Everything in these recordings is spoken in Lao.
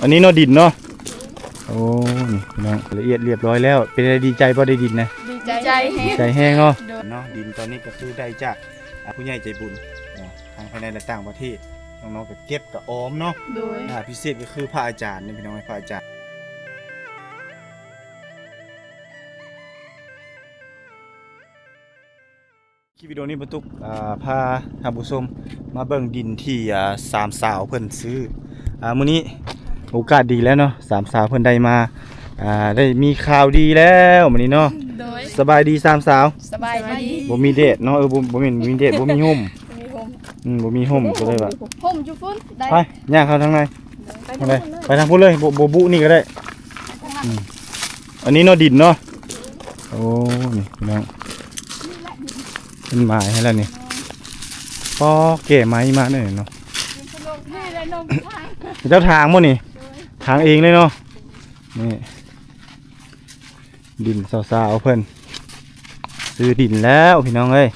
ອັນນີ້ເນາະ ດິນເນາະ. ໂອ້ ນີ້ພີ່ນ້ອງ ລະອຽດລຽບຮ້ອຍແລ້ວ. ເປັນໄງ ດີໃຈບໍ່ ໄດ້ດິນນະ? ດີໃຈ ດີໃຈແຮງເນາະ. ໂດຍ ເນາະ ດິນຕອນນີ້ກໍຄືໄດ້ຈາກ ອ່າ ຜູ້ໃຫຍ່ໃຈບຸນເນາະ ທັງພາຍໃນ ແລະ ຕ່າງປະເທດ. ນ້ອງໆກໍເກັບກໍອອມເນາະ. ໂດຍ ອ່າ ພິເສດກໍຄືພະອາຈານນີ້ພີ່ນ້ອງ ພະອາຈານ. ຄລິບວິດີໂອນີ້ ປະຕຸກ ອ່າ ພາທ່ານຜູ້ຊົມມາເບິ່ງດິນທີ່ ອ່າ ສາມສາວເພິ່ນຊື້. ອ່າ ມື້ນີ້ໂອກາດດີແລ້ວເນາະ ສາມສາວເພິ່ນໄດ້ມາ ອ່າ ໄດ້ມີຂ່າວດີແລ້ວມື້ນີ້ເນາະ. ໂດຍ ສະບາຍດີສາມສາວ. ສະບາຍດີ. ບໍ່ມີແດດເນາະ. ເອີ ບໍ່ ບໍ່ແມ່ນມີແດດ ບໍ່ມີຮົ່ມ. ບໍ່ມີຮົ່ມ. ອືມ ບໍ່ມີຮົ່ມ ກໍເລີຍວ່າ ຮົ່ມຢູ່ພຸ້ນ. ໄດ້ ໄປ ຍ່າງເຂົ້າທາງໃນ. ໄປທາງໃດ? ໄປທາງພຸ້ນເລີຍ. ບໍ່ ບໍ່ບຸນີ້ກໍໄດ້. ໄປທາງນັ້ນ. ອືມ ອັນນີ້ເນາະ ດິນເນາະ. ໂອ້ ນີ້ພີ່ນ້ອງ ເພິ່ນໝາຍໃຫ້ແລ້ວນີ້. ປໍ ແກ່ໄມ້ມາເນາະ. ເຈົ້າທາງບໍ່ນີ້? ທາງເອງເລີຍເນາະ. ນີ້ ດິນສາວໆເພິ່ນຊື້ດິນແລ້ວພີ່ນ້ອງເອີຍ.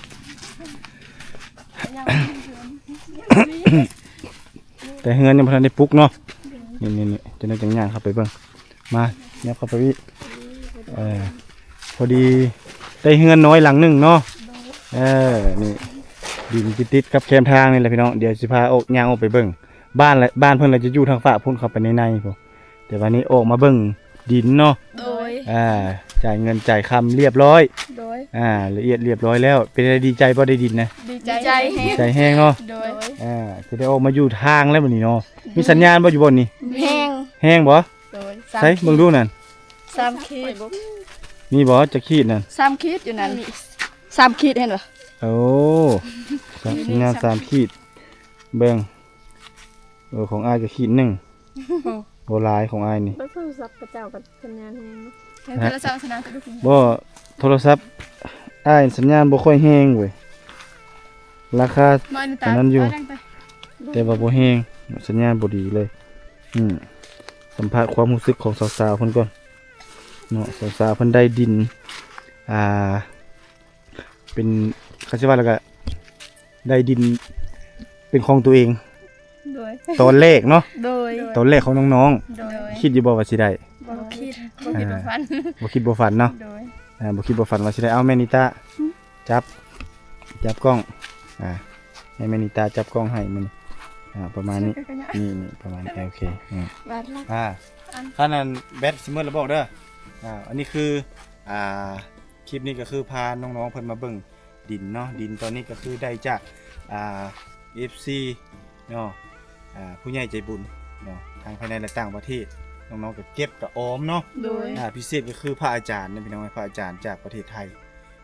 ແຕ່ເຮືອນຍັງບໍ່ທັນໄດ້ປຸກເນາະ. ນີ້ໆໆ ຈັ່ງໃດຈັ່ງຍ່າງເຂົ້າໄປເບິ່ງ. ມາ ຫຍັບເຂົ້າໄປອີກ. ເອີ ພໍດີໄດ້ເຮືອນນ້ອຍຫຼັງໜຶ່ງເນາະ. ເອີ ນີ້ ດິນຕິດໆກັບແຄມທາງນີ້ແຫຼະພີ່ນ້ອງ. ດຽວຊິພາອອກ ຍ່າງອອກໄປເບິ່ງ. ບ້ານລະ ບ້ານເພິ່ນລະຈະຢູ່ທາງຟາກພຸ້ນ ເຂົ້າໄປໃນໃນພຸ້ນ. ແຕ່ວ່ານີ້ອອກມາເບິ່ງດິນເນາະ. ໂດຍ ອ່າ ຈ່າຍເງິນຈ່າຍຄຳລຽບຮ້ອຍ. ໂດຍ ອ່າ ລະອຽດລຽບຮ້ອຍແລ້ວ. ເປັນໄງ ດີໃຈບໍ່ ໄດ້ດິນນະ? ດີໃຈ ດີໃຈແຮງເນາະ. ໂດຍ ອ່າ ຊິໄດ້ອອກມາຢູ່ທາງແລ້ວບັດນີ້ເນາະ. ມີສັນຍານບໍ່ ຢູ່ບ່ອນນີ້? ແຮງ ແຮງບໍ່? ໂດຍ ໃສ ເບິ່ງດູນັ້ນ ສາມຂີດ. ມີບໍ່ຈັກຂີດນັ້ນ? ສາມຂີດຢູ່ນັ້ນ ສາມຂີດ ເຫັນບໍ່? ໂອ້ ສັນຍານສາມຂີດ. ເບິ່ງ ເອີ ຂອງອ້າຍກໍຂີດໜຶ່ງ. ໂອ້ ບໍ່ຫຼາຍຂອງອ້າຍນີ້. ເບິ່ງໂທລະສັບຂະເຈົ້າກໍສັນຍານແຮງເນາະ. ໂທລະສັບສັນຍານ ບໍ່ ໂທລະສັບອ້າຍສັນຍານບໍ່ຄ່ອຍແຮງເວີຍ. ລາຄາອັນນັ້ນຢູ່ ແຕ່ວ່າບໍ່ແຮງ ສັນຍານບໍ່ດີເລີຍ. ອືມ ສຳພາດຄວາມຮູ້ສຶກຂອງສາວໆເພິ່ນກ່ອນເນາະ. ສາວໆເພິ່ນໄດ້ດິນ ອ່າ ເປັນ ຄັນຊິວ່າແລ້ວກະໄດ້ດິນເປັນຂອງຕົວເອງ. ໂດຍ ຕອນແລກເນາະ. ໂດຍ ຕອນແລກຂອງນ້ອງໆ. ໂດຍ ຄິດຢູ່ບໍ່ວ່າຊິໄດ້? ບໍ່ຄິດ ບໍ່ຄິດບໍ່ຝັນ ບໍ່ຄິດບໍ່ຝັນເນາະ. ໂດຍ ອ່າ ບໍ່ຄິດບໍ່ຝັນວ່າຊິໄດ້. ເອົາ ແມ່ນິຕາ ຫຶ ຈັບ ຈັບກ້ອງ ອ່າ ໃຫ້ແມ່ນິຕາຈັບກ້ອງໃຫ້ມື້ນີ້ ອ່າ ປະມານນີ້. ນີ້ໆ ປະມານນີ້ ໂອເຄ. ອ່າ ຄັນນັ້ນແບັດຊິໝົດແລ້ວບອກເດີ. ອ່າ ອັນນີ້ຄື ອ່າ ຄລິບນີ້ກໍຄືພານ້ອງໆເພິ່ນມາເບິ່ງດິນເນາະ. ດິນຕອນນີ້ກໍຄືໄດ້ຈາກ ອ່າ ເອັຟຊີເນາະ ອ່າ ຜູ້ໃຫຍ່ໃຈບຸນເນາະ ທັງພາຍໃນ ແລະ ຕ່າງປະເທດ. ນ້ອງໆກໍເກັບກໍອອມເນາະ. ໂດຍ ອ່າ ພິເສດກໍຄືພະອາຈານນະພີ່ນ້ອງ ພະອາຈານຈາກປະເທດໄທ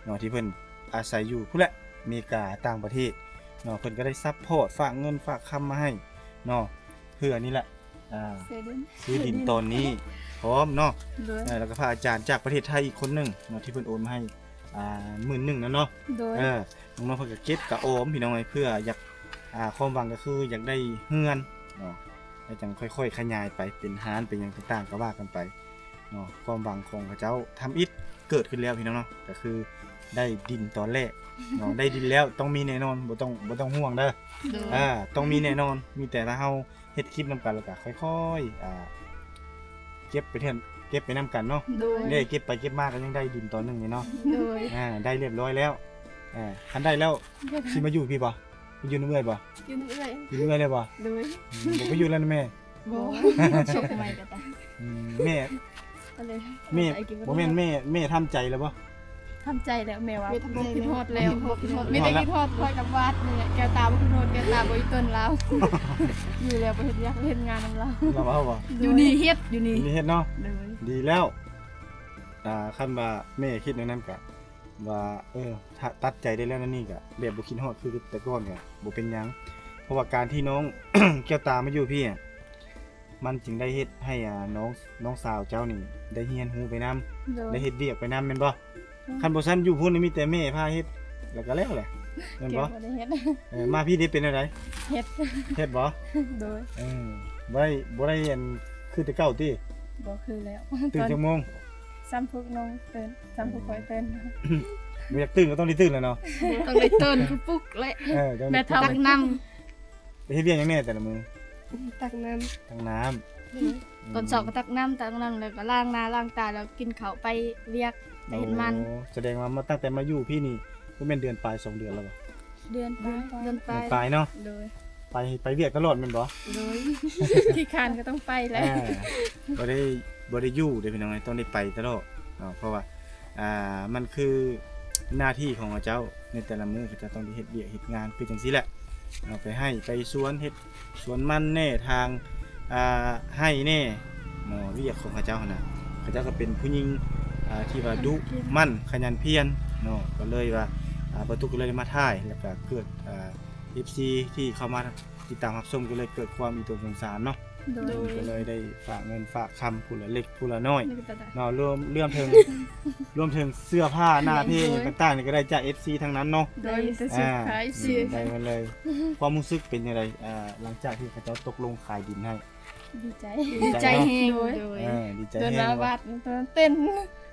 ເນາະ ທີ່ເພິ່ນອາໄສຢູ່ພຸ້ນແຫຼະ ອາເມລິກາ ຕ່າງປະເທດເນາະ. ເພິ່ນກໍໄດ້ຊັບພອດ ຝາກເງິນຝາກຄຳມາໃຫ້ເນາະ ເພື່ອນີ້ແຫຼະ ອ່າ ຊື້ດິນ ຊື້ດິນຕອນນີ້ພ້ອມເນາະ. ໂດຍ ເອີ ແລ້ວກໍພະອາຈານຈາກປະເທດໄທອີກຄົນໜຶ່ງເນາະ ທີ່ເພິ່ນໂອນມາໃຫ້ ອ່າ ໝື່ນໜຶ່ງນັ້ນເນາະ. ໂດຍ ເອີ ນ້ອງໆເພິ່ນກໍເກັບກໍອອມພີ່ນ້ອງເອີຍ ເພື່ອຢາກ ອ່າ ຄວາມຫວັງກໍຄືຢາກໄດ້ເຮືອນເນາະ ແລ້ວຈັ່ງຄ່ອຍໆຂະຫຍາຍໄປເປັນຮ້ານເປັນຫຍັງຕ່າງໆ ກໍວ່າກັນໄປເນາະ. ຄວາມຫວັງຂອງເຂົາເຈົ້າທຳອິດເກີດຂຶ້ນແລ້ວພີ່ນ້ອງເນາະ ກໍຄືໄດ້ດິນຕອນແລກເນາະ. ໄດ້ດິນແລ້ວຕ້ອງມີແນ່ນອນ ບໍ່ຕ້ອງ ບໍ່ຕ້ອງຫ່ວງເດີ. ໂດຍ ອ່າ ຕ້ອງມີແນ່ນອນ ມີແຕ່ຖ້າເຮົາ ເຮັດຄລິບນຳກັນ ແລ້ວກໍຄ່ອຍໆ ອ່າ ເກັບໄປເທື່ອ ເກັບໄປນຳກັນເນາະ. ໂດຍ ເດ້ ເກັບໄປເກັບມາກໍຍັງໄດ້ດິນຕອນໜຶ່ງນີ້ເນາະ. ໂດຍ ອ່າ ໄດ້ລຽບຮ້ອຍແລ້ວ. ອ່າ ຄັນໄດ້ແລ້ວ ຊິມາຢູ່ພີ້ບໍ່? ຢູ່ນຳເອື້ອຍບໍ່? ຢູ່ນຳເອື້ອຍ ຢູ່ນຳເອື້ອຍເລີຍບໍ່? ໂດຍ ອືມ ບໍ່ໄປຢູ່ແລ້ວນຳແມ່? ບໍ່ ຈົບໃໝ່ກໍໄດ້. ອືມ ແມ່ ແມ່ ບໍ່ແມ່ນແມ່ ແມ່ທຳໃຈແລ້ວບໍ່? ທຳໃຈແລ້ວ ແມ່ວ່າບໍ່ຄິດຮອດແລ້ວ ບໍ່ຄິດຮອດ ມີແຕ່ຄິດຮອດຂ້ອຍກັບວາດນີ້ແຫຼະ. ແກ້ວຕາບໍ່ຄິດຮອດ ແກ້ວຕາບໍ່ອີຕົນລາວ ຢູ່ແລ້ວບໍ່ເຮັດວຽກເຮັດງານນຳລາວ. ລາວເວົ້າບໍ່? ຢູ່ນີ້ເຮັດ ຢູ່ນີ້ ຢູ່ນີ້ເຮັດເນາະ. ໂດຍ ດີແລ້ວ. ອ່າ ຄັນວ່າແມ່ຄິດແນວນັ້ນກະວ່າ ເອີ ຖ້າຕັດໃຈໄດ້ແລ້ວແນວນີ້ກະແບບບໍ່ຄິດຮອດຄືແຕ່ກ່ອນກະບໍ່ເປັນຫຍັງ. ເພາະວ່າການທີ່ນ້ອງແກ້ວຕາມາຢູ່ພີ້ ມັນຈຶ່ງໄດ້ເຮັດໃຫ້ ອ່າ ນ້ອງ ນ້ອງສາວເຈົ້ານີ້ໄດ້ຮຽນຮູ້ໄປນຳ ໂດຍ ໄດ້ເຮັດວຽກໄປນຳແມ່ນບໍ່? ອືມ ຄັນບໍ່ຊັ້ນຢູ່ພຸ້ນນີ້ມີແຕ່ແມ່ພາເຮັດ ແລ້ວກໍແລ້ວແຫຼະ ແມ່ນບໍ່? ເກັບບໍ່ໄດ້ເຮັດ. ເອີ ມາພີ້ໄດ້ເປັນແນວໃດ? ເຮັດ ເຮັດບໍ່? ໂດຍ ເອີ ບໍ່ໄດ້ ບໍ່ໄດ້ອັນຄືແຕ່ເກົ່າຕິ? ບໍ່ຄືແລ້ວ. ຕື່ນຈັກໂມງ? ສ່ຳປຸກນ້ອງຕື່ນ ສ່ຳປຸກຂ້ອຍຕື່ນ. ບໍ່ຢາກຕື່ນກໍຕ້ອງໄດ້ຕື່ນແຫຼະເນາະ ຕ້ອງໄດ້ຕື່ນຄືປຸກແຫຼະ. ເອີ ຕ້ອງໄດ້ ແມ່ເຖົ້າຕັກນ້ຳ ໄປເຮັດວຽກຫຍັງແດ່ແຕ່ລະມື້? ຕັກນ້ຳ ຕັກນ້ຳ. ຕອນເຊົ້າກໍຕັກນ້ຳ ຕັກນ້ຳ ແລ້ວກໍລ້າງໜ້າລ້າງຕາ ແລ້ວກິນເຂົ້າໄປວຽກ ໄປເຮັດມັນ. ໂອ້ ສະແດງວ່າມາ ຕັ້ງແຕ່ມາຢູ່ພີ້ນີ້ ບໍ່ແມ່ນເດືອນປາຍ ສອງເດືອນແລ້ວບໍ່? ເດືອນປາຍ ເດືອນປາຍ ເດືອນປາຍເນາະ. ໂດຍ ໄປ ໄປວຽກຕະຫຼອດແມ່ນບໍ່? ໂດຍ ຂີ້ຄ້ານກໍຕ້ອງໄປແຫຼະ. ອ່າ ບໍ່ໄດ້ ບໍ່ໄດ້ຢູ່ເດ້ພີ່ນ້ອງເອີຍ ຕ້ອງໄດ້ໄປຕະຫຼອດເນາະ ເພາະວ່າ ອ່າ ມັນຄືໜ້າທີ່ຂອງເຂົາເຈົ້າ ໃນແຕ່ລະມື້ເຂົາເຈົ້າຕ້ອງໄດ້ເຮັດວຽກເຮັດງານ ຄືຈັ່ງຊີ້ແຫຼະເນາະ ໄປໄຮ່ໄປສວນ ເຮັດສວນມັນແດ່ ທາງ ອ່າ ໄຮ່ແດ່ເນາະ ວຽກຂອງເຂົາເຈົ້າຫັ້ນນະ. ເຂົາເຈົ້າກໍເປັນຜູ້ຍິງ ອ່າ ທີ່ວ່າດຸໝັ່ນຂະຫຍັນພຽນເນາະ ກໍເລີຍວ່າ ອ່າ ປາຕຸກກໍເລີຍໄດ້ມາຖ່າຍ ແລ້ວກໍເກີດ ອ່າ ເອັຟຊີ ທີ່ເຂົ້າມາຕິດຕາມຮັບຊົມ ກໍເລີຍເກີດຄວາມອີຕົນສົງສານເນາະ. ໂດຍ ກໍເລີຍໄດ້ຝາກເງິນຝາກຄຳຜູ້ລະເລັກຜູ້ລະນ້ອຍເນາະ ລວມ ລວມເຖິງ ລວມເຖິງເສື້ອຜ້າໜ້າເພງ ໂດຍ ຕ່າງໆ ນີ້ກໍໄດ້ຈາກເອັຟຊີທັງນັ້ນເນາະ. ໂດຍ ມີແຕ່ຊື້ຂາຍຊື້ ໄດ້ມາເລີຍ. ຄວາມຮູ້ສຶກເປັນຈັ່ງໃດ ອ່າ ຫຼັງຈາກທີ່ເຂົາເຈົ້າຕົກລົງຂາຍດິນໃຫ້? ດີໃຈ ດີໃຈແຮງ. ໂດຍ ເອີ ດີໃຈແຮງ. ເດີນມາວັດເຕັ້ນ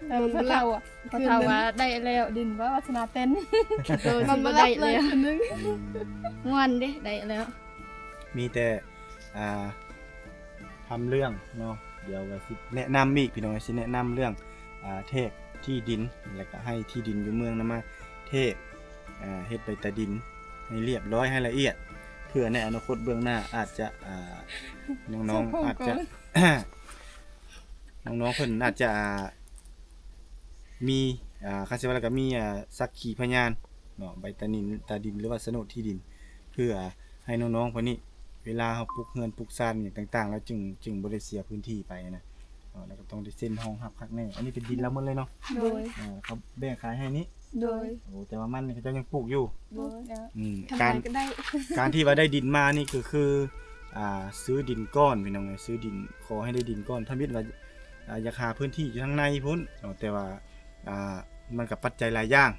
ເອີ ພໍ່ເຖົ້າ ພໍ່ເຖົ້າວ່າໄດ້ແລ້ວດິນ ວ່າວາສະໜາເຕັ້ນ. ໂດຍ ມັນບໍ່ໄດ້ແລ້ວ ອືມ ມ່ວນເດ້ ໄດ້ແລ້ວ. ມີແຕ່ ອ່າ ທຳເລື່ອງເນາະ ດຽວວ່າຊິແນະນຳອີກ ພີ່ນ້ອງ ຊິແນະນຳເລື່ອງ ອ່າ ແທກທີ່ດິນ ແລ້ວກໍໃຫ້ທີ່ດິນຢູ່ເມືອງນຳມາແທກ ອ່າ ເຮັດໃບຕາດິນໃຫ້ລຽບຮ້ອຍ ໃຫ້ລະອຽດ ເພື່ອໃນອະນາຄົດເບື້ອງໜ້າອາດຈະ ອ່າ ນ້ອງໆ ອາດຈະ ນ້ອງໆ ເພິ່ນອາດຈະ ອ່າ ມີ ອ່າ ຄັນຊິວ່າແລ້ວກໍມີ ອ່າ ສັກຂີພະຍານເນາະ ໃບຕານິນ ຕາດິນ ຫຼືວ່າສະໂໜດທີ່ດິນ ເພື່ອໃຫ້ນ້ອງໆ ເພິ່ນນີ້ ເວລາເຮົາປຸກເຮືອນປຸກຊານຫຍັງຕ່າງໆ ແລ້ວຈຶ່ງ ຈຶ່ງບໍ່ໄດ້ເສຍພື້ນທີ່ໄປນະເນາະ ແລ້ວກໍຕ້ອງໄດ້ເຊັນຮອງຮັບຄັກແນ່. ອັນນີ້ເປັນດິນລາວໝົດເລີຍເນາະ? ໂດຍ ເຂົາແບ່ງຂາຍໃຫ້ນີ້? ໂດຍ ໂອ້ ແຕ່ວ່າມັນນີ້ເຂົາເຈົ້າຍັງປູກຢູ່? ໂດຍ ອືມ ການ ການທີ່ວ່າໄດ້ດິນມານີ້ກໍຄື ອ່າ ຊື້ດິນກ່ອນ ພີ່ນ້ອງເອີຍ ຊື້ດິນ ຂໍໃຫ້ໄດ້ດິນກ່ອນ ທຳອິດວ່າ ອ່າ ຢາກຫາພື້ນທີ່ຢູ່ທາງໃນພຸ້ນເນາະ ແຕ່ວ່າ ອ່າ ມັນກໍປັດໄຈຫຼາຍຢ່າງ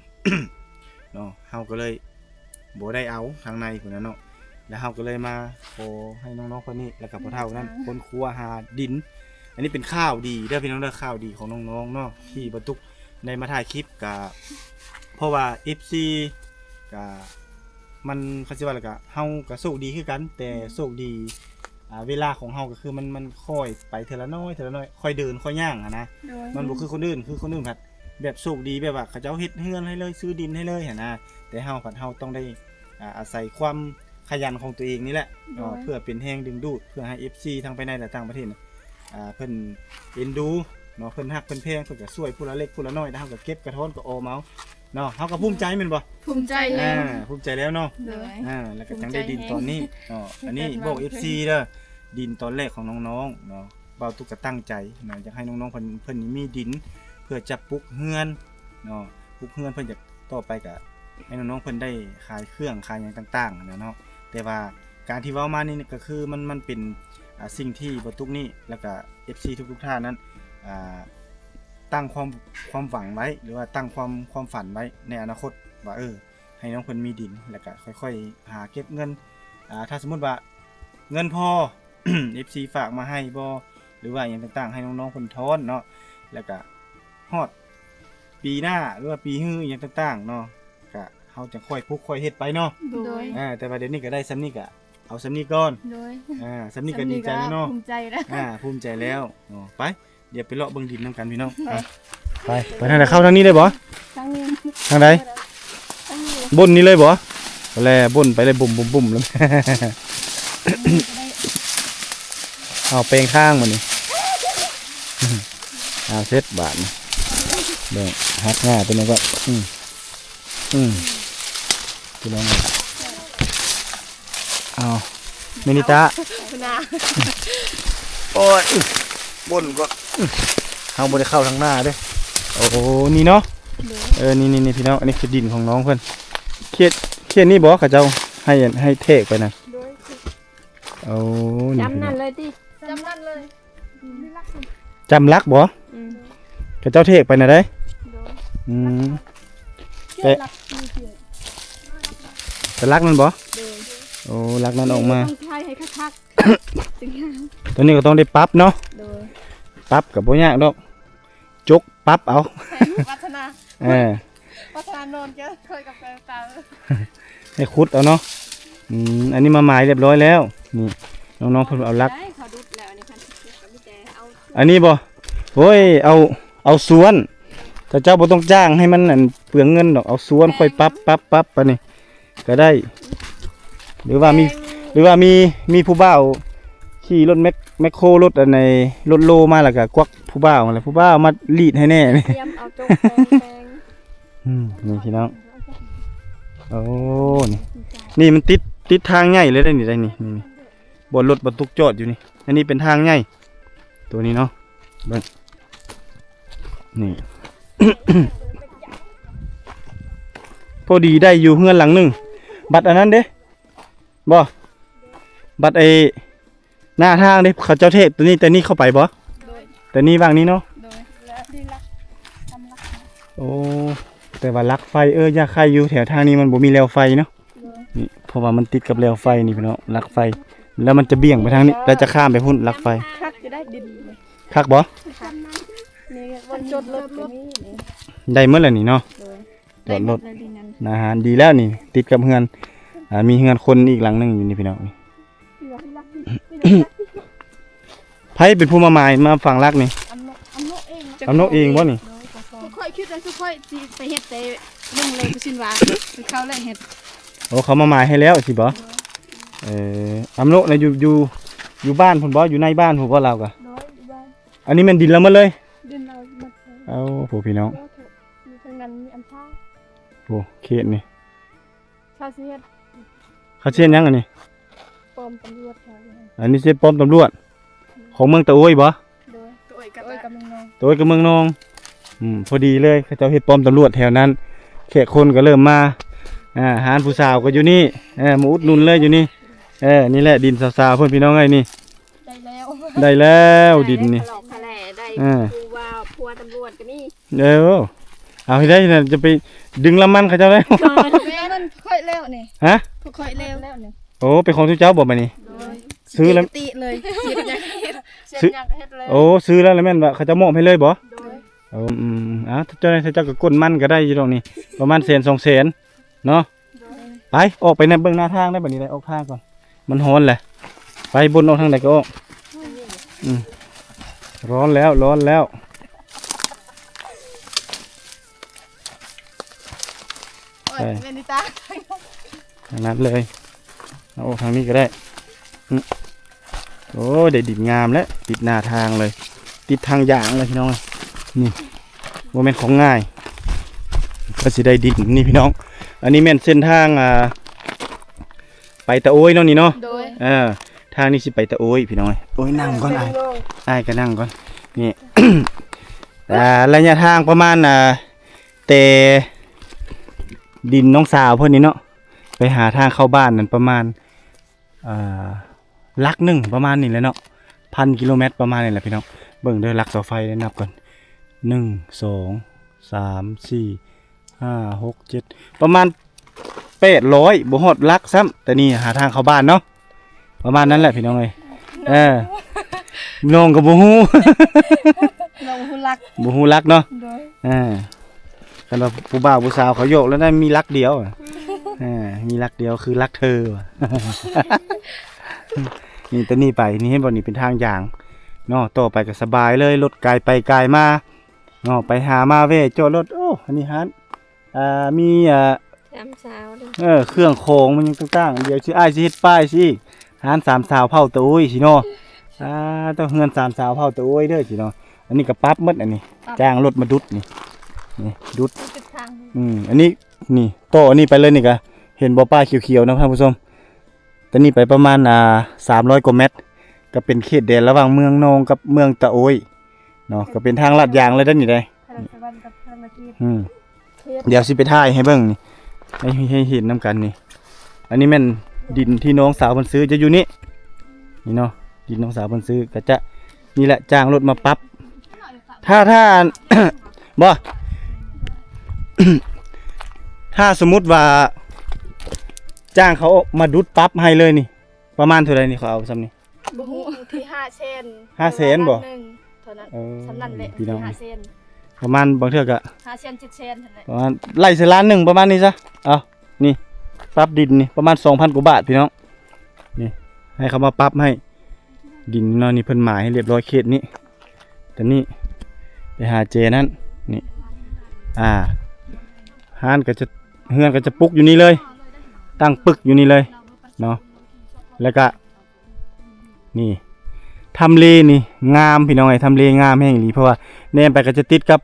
ເນາະ ເຮົາກໍເລີຍບໍ່ໄດ້ເອົາທາງໃນພຸ້ນນະເນາະ ແລ້ວເຮົາກໍເລີຍມາຂໍໃຫ້ນ້ອງໆ ເພິ່ນນີ້ ແລ້ວກໍພໍ່ເຖົ້ານັ້ນ ແມ່ນ ຄົ້ນຄວ້າຫາດິນ. ອັນນີ້ເປັນຂ່າວດີເດີພີ່ນ້ອງເດີ ຂ່າວດີຂອງນ້ອງໆ ເນາະ ທີ່ບໍ່ຕຸກໄດ້ມາຖ່າຍຄລິບ ກະເພາະວ່າເອັຟຊີ ກະ ມັນ ຄັນຊິວ່າແລ້ວກະ ເຮົາກະໂຊກດີຄືກັນ ແຕ່ໂຊກດີ ອ່າ ເວລາຂອງເຮົາກະຄືມັນ ມັນຄ່ອຍໄປເທື່ອລະໜ້ອຍ ເທື່ອລະໜ້ອຍ ຄ່ອຍເດີນຄ່ອຍຍ່າງຫັ້ນນະ. ໂດຍ ມັນບໍ່ຄືຄົນອື່ນ ຄືຄົນອື່ນພັດແບບໂຊກດີ ແບບວ່າເຂົາເຈົ້າເຮັດເຮືອນໃຫ້ເລີຍ ຊື້ດິນໃຫ້ເລີຍຫັ້ນນະ ແຕ່ເຮົາພັດ ເຮົາຕ້ອງໄດ້ ອ່າ ອາໄສຄວາມຂະຫຍັນຂອງຕົວເອງນີ້ແຫຼະເນາະ ໂດຍ ເພື່ອເປັນແຮງດຶງດູດ ເພື່ອໃຫ້ເອັຟຊີທັງພາຍໃນ ແລະ ຕ່າງປະເທດ ອ່າ ເພິ່ນເອັນດູເນາະ ເພິ່ນຮັກເພິ່ນແພງ ເພິ່ນກະຊ່ວຍຜູ້ລະເລັກຜູ້ລະນ້ອຍ ແລ້ວເຮົາກະເກັບກະທ້ອນກະອອມເອົາ ເນາະ ເຮົາກໍພູມໃຈແມ່ນບໍ່? ພູມໃຈແລ້ວ ອ່າ ພູມໃຈແລ້ວເນາະ. ໂດຍ ອ່າ ແລ້ວກໍຈັ່ງໄດ້ດິນຕອນນີ້ເນາະ. ອັນນີ້ບອກເອັຟຊີເດີ ດິນຕອນແລກຂອງນ້ອງໆ ເນາະ ບ່າວຕຸກກໍຕັ້ງໃຈນະ ຢາກໃຫ້ນ້ອງໆ ເພິ່ນ ເພິ່ນມີດິນເພື່ອຈະປຸກເຮືອນເນາະ ປຸກເຮືອນ ເພິ່ນຢາກ ຕໍ່ໄປກໍໃຫ້ນ້ອງໆ ເພິ່ນໄດ້ຂາຍເຄື່ອງຂາຍຫຍັງຕ່າງໆ ຫັ້ນນະເນາະ. ແຕ່ວ່າການທີ່ເວົ້າມານີ້ກໍຄືມັນ ມັນເປັນ ອ່າ ສິ່ງທີ່ບ່າວຕຸກນີ້ ແລ້ວກໍເອັຟຊີທຸກໆ ທ່ານນັ້ນ ອ່າ ຕັ້ງຄວາມ ຄວາມຫວັງໄວ້ ຫຼືວ່າຕັ້ງຄວາມ ຄວາມຝັນໄວ້ໃນອະນາຄົດວ່າ ເອີ ໃຫ້ນ້ອງເພິ່ນມີດິນ ແລ້ວກໍຄ່ອຍໆ ຫາເກັບເງິນ ອ່າ ຖ້າສົມມຸດວ່າເງິນພໍ ເອັຟຊີ ຝາກມາໃຫ້ບໍ່ ຫຼືວ່າຫຍັງຕ່າງໆ ໃຫ້ນ້ອງໆ ເພິ່ນທ້ອນເນາະ ແລ້ວກໍຮອດປີໜ້າ ຫຼືວ່າປີຮືຫຍັງຕ່າງໆ ເນາະ ກະເຮົາຈະຄ່ອຍປຸກຄ່ອຍເຮັດໄປເນາະ. ໂດຍ ອ່າ ແຕ່ວ່າດຽວນີ້ກໍໄດ້ສ່ຳນີ້ ກະເອົາສ່ຳນີ້ກ່ອນ. ໂດຍ ອ່າ ສ່ຳນີ້ກໍດີໃຈແລ້ວເນາະ ພູມໃຈແລ້ວ ອ່າ ພູມໃຈແລ້ວເນາະ. ໄປ ດຽວໄປເລາະເບິ່ງດິນນຳກັນພີ່ນ້ອງ. ໄປ ໄປ ໄປທາງໃດ? ເຂົ້າທາງນີ້ໄດ້ບໍ່? ທາງນີ້ ທາງໃດ? ທາງນີ້ ບົນນີ້ເລີຍບໍ່? ແລະບົນໄປເລີຍ ບຸ້ມໆໆ ເລີຍ. ເອົາແປງທາງບາດນີ້ ເອົາເສັດບາດນີ້ ເບິ່ງຫັກຫຍ້າຕົວນີ້ກໍ ອືມ ອືມ ພີ່ນ້ອງ ເອົາ ເມນິຕາ ໂອ້ຍ ບົນກໍ ເຮົາບໍ່ໄດ້ເຂົ້າທາງໜ້າເດ້. ໂອ້ ນີ້ເນາະ ໂດຍ ເອີ ນີ້ໆ ພີ່ນ້ອງ ອັນນີ້ຄືດິນຂອງນ້ອງເພິ່ນ. ເຂດ ເຂດນີ້ບໍ່ ເຂົາເຈົ້າໃຫ້ ໃຫ້ແທກໄປນະ? ໂດຍ ໂອ້ ນີ້ ຈຳນັ້ນເລີຍຕິ ຈຳນັ້ນເລີຍ. ຈຳຫຼັກບໍ່? ອືມ ເຂົາເຈົ້າເທກໄປນະໄດ໋. ໂດຍ ອືມ ແຕ່ຫຼັກນີ້ ແຕ່ຫຼັກນັ້ນບໍ່? ໂດຍ ໂອ້ ຫຼັກນັ້ນອອກມາ ຕ້ອງຖ່າຍໃຫ້ຄັກໆ ຈຶ່ງງາມ. ຕົວນີ້ກໍຕ້ອງໄດ້ປັບເນາະ. ໂດຍ ປັບກໍບໍ່ຍາກດອກ ຈົກປັບເອົາ ໃຫ້ວັດທະນາ ເອີ ວັດທະນານອນແກເຄີຍກັບແຟນຕາ ໃຫ້ຂຸດເອົາເນາະ. ອືມ ອັນນີ້ມາໝາຍຮຽບຮ້ອຍແລ້ວ ນີ້ ນ້ອງໆ ເພິ່ນເອົາຫຼັກ ໄດ້ ເຂົາດຸດແລ້ວ ອັນນີ້ຄັນ ອັນນີ້ບໍ່? ໂອ້ຍ ເອົາ ເອົາສ່ວນ ຖ້າເຈົ້າບໍ່ຕ້ອງຈ້າງໃຫ້ມັນ ອັນ ເປືອງເງິນດອກ ເອົາສ່ວນ ແມ່ນ ຂ້ອຍປັບ ປັບ ປັບ ປານນີ້ກໍໄດ້ ຫຼືວ່າມີ ແມ່ນ ຫຼືວ່າມີ ມີຜູ້ບ່າວຂີ່ລົດແມັກ ແມັກໂຄ ລົດອັນໃນ ລົດໂລມາ ແລ້ວກໍກວັກຜູ້ບ່າວຫັ້ນແຫຼະ ຜູ້ບ່າວມາລີດໃຫ້ແດ່ ຕຽມເອົາຈົກແປງ ອືມ ນີ້ພີ່ນ້ອງ ໂອ້ ນີ້ ນີ້ມັນຕິດ ຕິດທາງໃຫຍ່ເລີຍເດ້ນີ້ ໄດ້ນີ້ ນີ້ ບ່ອນລົດບັນທຸກຈອດຢູ່ນີ້ ອັນນີ້ເປັນທາງໃຫຍ່ ໂຕນີ້ເນາະ ເບິ່ງ ນີ້ ພໍດີໄດ້ຢູ່ເຮືອນຫຼັງໜຶ່ງ ບັດອັນນັ້ນເດ້ ບໍ່ ບັດໄອ້ ໜ້າທາງເດ້ ເຂົາເຈົ້າເທກໂຕນີ້ ແຕ່ນີ້ເຂົ້າໄປບໍ່? ໂດຍ ແຕ່ນີ້ຫວ່າງນີ້ເນາະ ໂດຍ ໂອ້ ແຕ່ວ່າຫຼັກໄຟ ເອີ ຢາກໄຄຢູ່ ແຖວທາງນີ້ມັນບໍ່ມີແລວໄຟເນາະ ໂດຍ ນີ້ ເພາະວ່າມັນຕິດກັບແລວໄຟນີ້ພີ່ນ້ອງ ຫຼັກໄຟ ແລ້ວມັນຈະບ່ຽງໄປທາງນີ້ ແລ້ວຈະຂ້າມໄປພຸ້ນ ຫຼັກໄຟ ຄັກຢູ່ໄດ້ດິນ ຄັກບໍ່? ຄັກ ນີ້ບ່ອນຈອດລົດກໍມີນີ້ ໄດ້ໝົດແລ້ວນີ້ເນາະ ໂດຍ ຈອດລົດ ໄດ້ໝົດແລ້ວດິນນັ້ນ ອາຫານດີແລ້ວນີ້ ຕິດກັບເຮືອນ ອ່າ ມີເຮືອນຄົນອີກຫຼັງໜຶ່ງຢູ່ນີ້ພີ່ນ້ອງ ໃຜເປັນຜູ້ມາໝາຍມາຝັງຫຼັກນີ້? ອຳໂນ ອຳໂນເອງ ອຳໂນເອງບໍ່ນີ້? ໂດຍ ຂ້ອຍຄິດວ່າຄືຂ້ອຍຊິໄປເຮັດແຕ່ເບິ່ງແລ ຄືຊິນວ່າ ຄືເຂົາແລເຮັດ ໂອ້ ເຂົາມາໝາຍໃຫ້ແລ້ວຊິບໍ່? ໂດຍ ເອີ ອຳໂນນະ ຢູ່ ຢູ່ ຢູ່ບ້ານພຸ້ນບໍ່? ຢູ່ໃນບ້ານພຸ້ນບໍ່ລາວກະ? ໂດຍ ຢູ່ບ້ານ ອັນນີ້ແມ່ນດິນລາວໝົດເລີຍ? ດິນລາວໝົດເລີຍ ເອົາ ໂອ້ ພີ່ນ້ອງ ມີທັງນັ້ນມີອັນທ່າ ໂອ້ ເຂດນີ້ ເຂົາຊິເຮັດ ເຂົາຊິເຮັດຫຍັງອັນນີ້? ປ້ອມຕຳຫຼວດເຂົາຢູ່ ອັນນີ້ຊິປ້ອມຕຳຫຼວດ ຂອງເມືອງຕະໂອ້ຍບໍ່? ໂດຍ ຕະໂອ້ຍກັບ ຕະໂອ້ຍກັບເມືອງນອງ ຕະໂອ້ຍກັບເມືອງນອງ ອືມ ພໍດີເລີຍ ເຂົາເຈົ້າເຮັດປ້ອມຕຳຫຼວດແຖວນັ້ນ ແຂກຄົນກໍເລີ່ມມາ ອ່າ ຮ້ານຜູ້ສາວກໍຢູ່ນີ້ ເອີ ມາອຸດໜູນເລີຍຢູ່ນີ້ ເອີ ນີ້ແຫຼະດິນສາວໆ ເພິ່ນ ພີ່ນ້ອງເອີຍ ນີ້ ໄດ້ແລ້ວ ໄດ້ແລ້ວດິນນີ້ ຂະຫຼອກຂະແຫຼໄດ້ ເອີ ຜູ້ວ່າຜົວຕຳຫຼວດກໍມີ ເອີ ເອົາໃຫ້ໄດ້ນະ ຈະໄປດຶງລຳມັນເຂົາເຈົ້າໄດ້ ແມ່ນ ຂ້ອຍແລ້ວນີ້ ຮະ? ພວກຂ້ອຍແລ້ວ ໂອ້ ເປັນຂອງເຈົ້າບໍ່ບາດນີ້? ໂດຍ ຊື້ແລ້ວ ເຮັດເລີຍ ຊື້ ຊື້ຫຍັງກໍເຮັດເລີຍ ໂອ້ ຊື້ແລ້ວ ແລ້ວແມ່ນວ່າເຂົາເຈົ້າມອບໃຫ້ເລີຍບໍ່? ໂດຍ ໂອ້ ອືມ ເອົາ ເຈົ້າ ເຈົ້າກໍກົ້ນມັນກໍໄດ້ຢູ່ດອກນີ້ ປະມານແສນສອງແສນເນາະ ໂດຍ ໄປ ອອກໄປນຳເບິ່ງໜ້າທາງໄດ້ ບາດນີ້ໄດ້ອອກທາງກ່ອນ ມັນຮ້ອນແຫຼະ ໄປ ບົນອອກທາງໃດກໍອອກ ອືມ ຮ້ອນແລ້ວ ຮ້ອນແລ້ວ ໂອ້ຍ ໄປ ເວນິຕາ ທາງນັ້ນເລີຍ ເອົາອອກທາງນີ້ກໍໄດ້ ອືມ ໂອ້ຍ ໄດ້ດິນງາມແລ້ວ ຕິດໜ້າທາງເລີຍ ຕິດທາງຢາງເລີຍພີ່ນ້ອງ ນີ້ ບໍ່ແມ່ນຂອງງ່າຍ ກໍຊິໄດ້ດິນນີ້ພີ່ນ້ອງ ອັນນີ້ແມ່ນເສັ້ນທາງ ອ່າ ໄປຕະໂອ້ຍເນາະນີ້ເນາະ ໂດຍ ເອີ ທາງນີ້ຊິໄປຕະໂອ້ຍພີ່ນ້ອງເອີຍ ໂອ້ຍ ນັ່ງກ່ອນ ອ້າຍ ອ້າຍກໍນັ່ງກ່ອນ ນີ້ ອ່າ ໄລຍະທາງປະມານ ອ່າ ແຕ່ດິນນ້ອງສາວເພິ່ນນີ້ເນາະ ໄປຫາທາງເຂົ້າບ້ານນັ້ນປະມານ ອ່າ ຫຼັກໜຶ່ງປະມານນີ້ແຫຼະເນາະ ພັນກິໂລແມັດປະມານນີ້ແຫຼະພີ່ນ້ອງ ເບິ່ງເດີ ຫຼັກເສົາໄຟໄດ້ນັບກ່ອນ ໜຶ່ງ ສອງ ສາມ ສີ່ ຫ້າ ຫົກ ເຈັດ ປະມານແປດຮ້ອຍ ບໍ່ຮອດຫຼັກຊ້ຳ ແຕ່ນີ້ຫາທາງເຂົ້າບ້ານເນາະ ປະມານນັ້ນແຫຼະພີ່ນ້ອງເອີຍ ເອີ ນ້ອງກໍບໍ່ຮູ້ ນ້ອງບໍ່ຮູ້ຫຼັກ ບໍ່ຮູ້ຫຼັກເນາະ ໂດຍ ເອີ ຄັນວ່າຜູ້ບ່າວຜູ້ສາວເຂົາຢອກແລ້ວນະ ມີຫຼັກດຽວ ເອີ ມີຫຼັກດຽວຄືຫຼັກເທີ ນີ້ ແຕ່ນີ້ໄປ ນີ້ເຫັນບໍ່ ນີ້ເປັນທາງຢາງເນາະ ຕໍ່ໄປກໍສະບາຍເລີຍ ລົດກາຍໄປກາຍມາເນາະ ໄປຫາມາແວ່ຈອດລົດ ໂອ້ ອັນນີ້ຮ້ານ ອ່າ ມີ ອ່າ ສາມສາວເດີ ເອີ ເຄື່ອງຂອງມັນຫຍັງຕ່າງໆ ດຽວຊິ ອ້າຍຊິເຮັດປ້າຍຊິອີກ ຮ້ານສາມສາວເຜົ່າຕະໂອ້ຍຊິເນາະ ອ່າ ເຈົ້າເຮືອນສາມສາວເຜົ່າຕະໂອ້ຍເດີຊິເນາະ ອັນນີ້ກໍປັບໝົດ ອັນນີ້ ປັບ ຈ້າງລົດມາດຸດນີ້ ນີ້ດຸດ ນີ້ຈຸດທາງ ອືມ ອັນນີ້ ນີ້ ຕໍ່ອັນນີ້ໄປເລີຍ ນີ້ກະເຫັນບໍ່ ປ້າຍຂຽວໆ ນະທ່ານຜູ້ຊົມ ແຕ່ນີ້ໄປປະມານ ອ່າ ສາມຮ້ອຍກວ່າແມັດ ກໍເປັນເຂດແດນລະຫວ່າງເມືອງນອງກັບເມືອງຕະໂອ້ຍເນາະ ກໍເປັນທາງລາດຢາງເລີຍເດ້ນີ້ເດ້ ນະຄອນສະຫວັນກັບທາງນະເຂດ ອືມ ເຂດ ດຽວຊິໄປຖ່າຍໃຫ້ເບິ່ງນີ້ ໃຫ້ ໃຫ້ເຫັນນຳກັນນີ້ ອັນນີ້ແມ່ນດິນທີ່ນ້ອງສາວເພິ່ນຊື້ ຈະຢູ່ນີ້ ນີ້ເນາະ ດິນນ້ອງສາວເພິ່ນຊື້ ກໍຈະ ນີ້ແຫຼະ ຈ້າງລົດມາປັບ ຖ້າ ຖ້າ ບໍ່ ຖ້າສົມມຸດວ່າຈ້າງເຂົາມາດຸດປັບໃຫ້ເລີຍນີ້ ປະມານເທົ່າໃດນີ້ ເຂົາເອົາຊ່ຳນີ້? ບໍ່ຮູ້ ທີ່ຫ້າແສນ ຫ້າແສນບໍ່? ເທົ່ານັ້ນ ເອີ ຊ່ຳນັ້ນແຫຼະ ພີ່ນ້ອງ ຫ້າແສນ ປະມານບາງເທື່ອກະ ຫ້າແສນ ເຈັດແສນຫັ້ນແຫຼະ ປະມານໄລ່ໃສ່ລ້ານໜຶ່ງ ປະມານນີ້ຊະ ເອົາ ນີ້ ປັບດິນນີ້ ປະມານສອງພັນກວ່າບາດ ພີ່ນ້ອງ ນີ້ ໃຫ້ເຂົາມາປັບໃຫ້ ດິນເນາະ ນີ້ເພິ່ນໝາຍໃຫ້ລຽບຮ້ອຍເຂດນີ້ ຕອນນີ້ໄປຫາເຈນັ້ນ ນີ້ ອ່າ ຮ້ານກໍຈະ ເຮືອນກໍຈະປຸກຢູ່ນີ້ເລີຍ ຕັ້ງປຶກຢູ່ນີ້ເລີຍເນາະ ແລ້ວກະ ນີ້ ທຳເລນີ້ງາມພີ່ນ້ອງເອີຍ ທຳເລງາມແຮງອີ່ຫຼີ ເພາະວ່າແນມໄປກໍຈະຕິດກັບ